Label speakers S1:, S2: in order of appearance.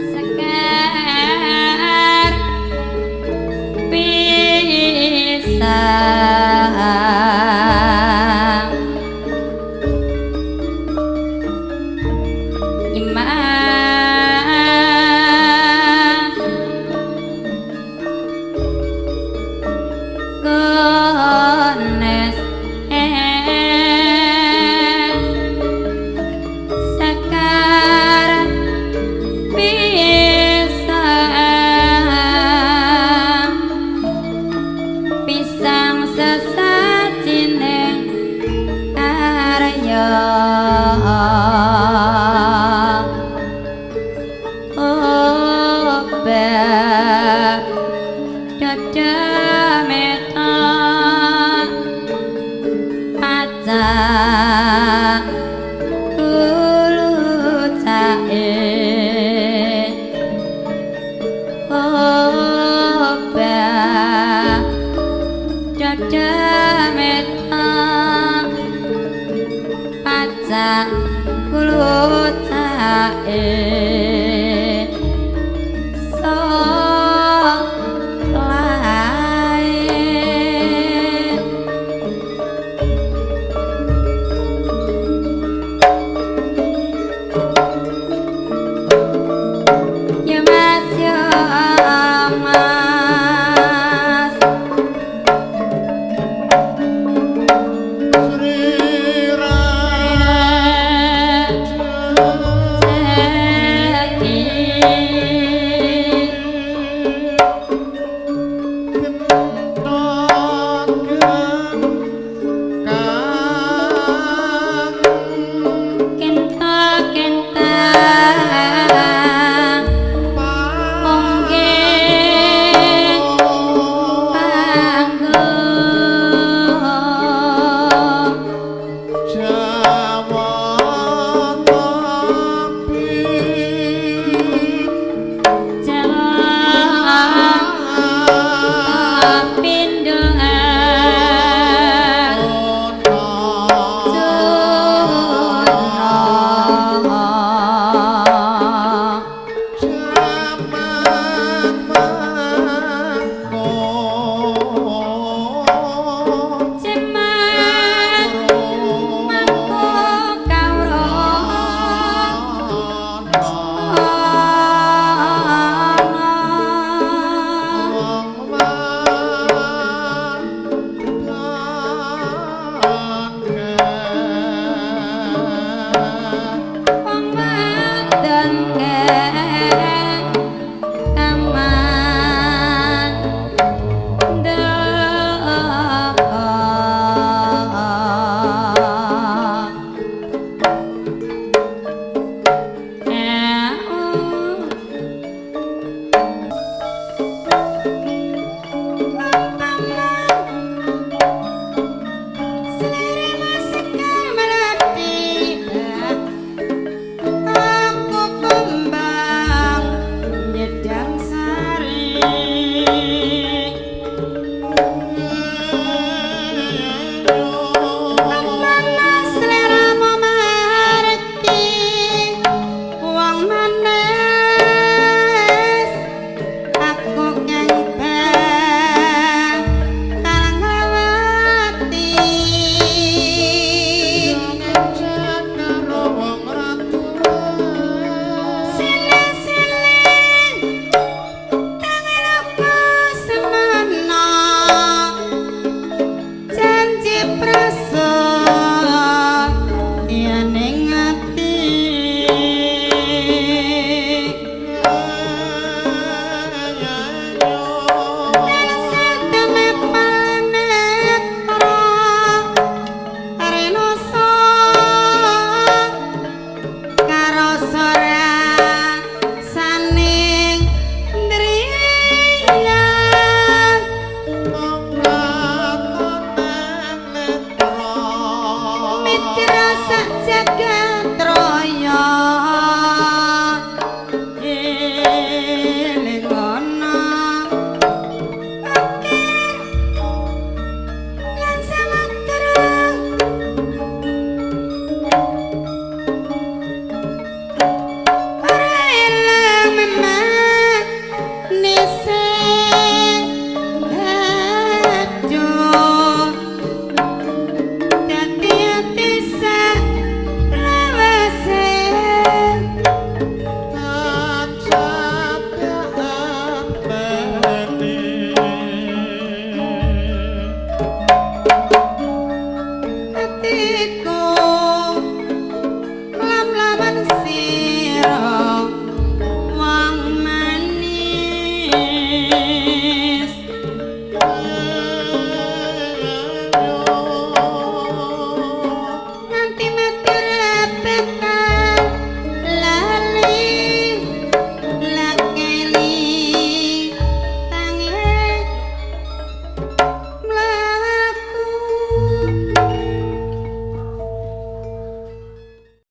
S1: Sekar pisang Nyimas Gones Sekar pisang pisang sesajining karya obah dada pacak ulucake obah dada pacak ulucake so lae. Ya Mas, ya Mas, Kenta-kenta mongge panggung Jawa pindoan Cemat mangko kawruh ana. Wong wadon kang aman ndaka. Selera sekar melati, aku kembang nyedang sari. Umpama seleramu marki wong manis, aku kang bakal nglewati. Sile-sile tanganku semana, janji prasa yen ing ati. Tansah tumepel netra renosa karo saning ndriyang. Mitra sak jagat.